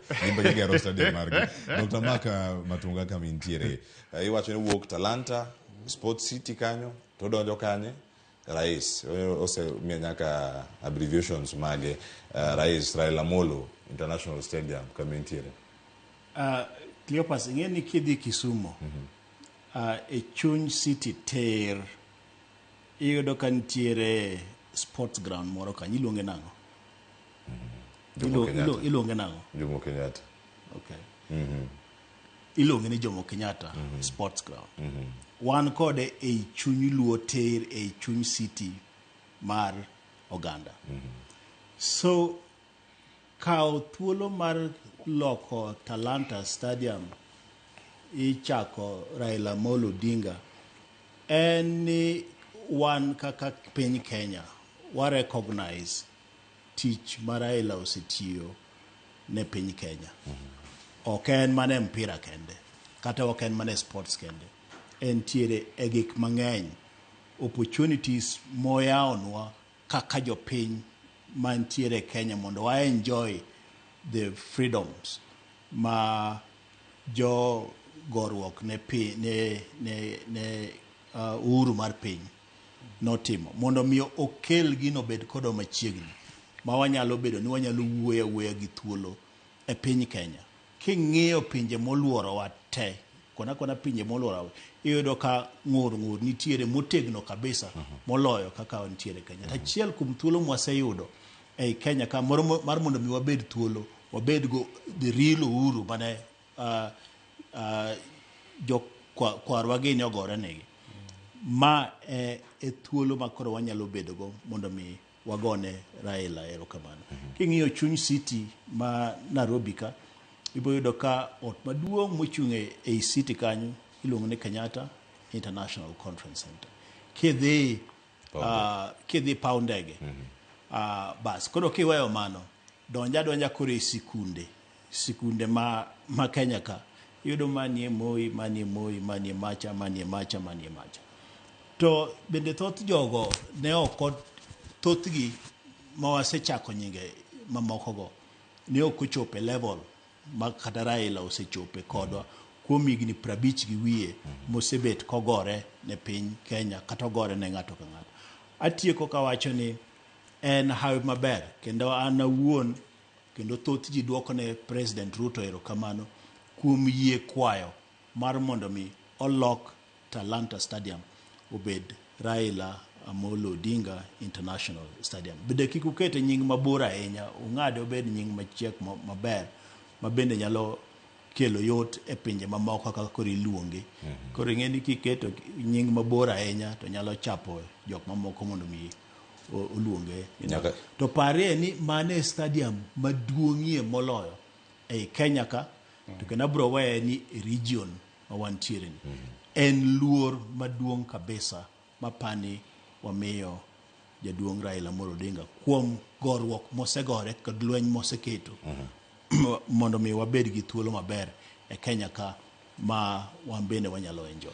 nade. Gin be gigero stadium margi. Dr. Mark Matunga kama intiere. Iwacho ni wuok Talanta, Sports City kanyo, to donjo kanye? Rais osemiya nyaka abbreviations mage. Rais Raila Amolo International Stadium kama intiere. Cleopas, ing'e ni kidhi Kisumo e chuny city ter iyudo ka nitiere sports ground moro kanyo iluonge nang'o? Jomo Kenyatta. Iluonge nang'o? Jomo Kenyatta. Okay. Iluonge ni Jomo Kenyatta Sports Ground. Wan kode ei chuny Luo ter ei chuny city mar oganda. So kawo thuolo mar loko Talanta Stadium ichako Raila Amolo Odinga en ni wan kaka piny Kenya wa recognize tich ma Raila osetiyo ne piny Kenya. Ok en mana e mpira kende, kata ok en mana e sports kende. Entiere e gik mang'eny, opportunities moyawonwa kaka jopiny mantiere e Kenya mondo wa enjoy the freedoms ma jo goruok ne, pi, ne, ne, ne uhuru mar piny notimo mondo mi okel gino obed kodwa machiegni ma wanyalo bedo ni wanyalo wuoyo awuoya gi thuolo e piny Kenya. King'iyo pinje moluorowa te, kona kona pinje moluorowa, iyudo ka ng'ur ng'ur nitiere motegno kabisa moloyo kaka wantiere Kenya. To achiel kuom thuolo mwaseyudo ei Kenya ka moro mar mondo mi wabed thuolo, wabed go the real uhuru mane jo kwarwa gini ogore negi. Ma e thuolo ma koro wanyalo bedo go mondo mi wagone Raila erokamano. King'iyo chuny city ma Nairobi ka, ibiro yudo ka ot maduong' mochung' ei city kanyo iluongo ni Kenyatta International Conference Center. Kidhi paw ndege bas koro kiweyo mano donja donja koro e sikunde ma Kenya ka iyudo manie Moi, manie Moi, manie macha, manie macha, manie macha. To bende thoth jogo ne ok thothgi ma wasechako nyinge mamoko go ne ok ochopo e level ma kata Raila osechope kodwa kuom higni 50 gi wiye mosebet kogore ne piny Kenya kata ogore ne ng'ato ka ng'ato. Atieko kawacho ni en hawi maber kendo an awuon kendo thoth ji duoko ne President Ruto erokamano kuom yie kwayo mar mondo mi olok Talanta Stadium obed Raila Amolo Odinga International Stadium. Bende kik ukete nying mabor ahinya, ung'ade obed nying machiek maber ma bende nyalo kelo yot e pinje mamoko kaka koro iluonge. Koro ing'e ni kiketo nying mabor ahinya to nyalo chapo jok mamoko mondo mi oluonge. To parie ni mano e stadium maduong'ie moloyo ei Kenya ka, to kendo abiro weye ni e region ma wantiere ni. En luor maduong' kabisa mapani wamiyo jaduong' Raila Amolo Odinga kuom goruok mosegore kod lweny moseketo mondo mi wabed gi thuolo maber e Kenya ka ma wan bende wanyalo enjoy.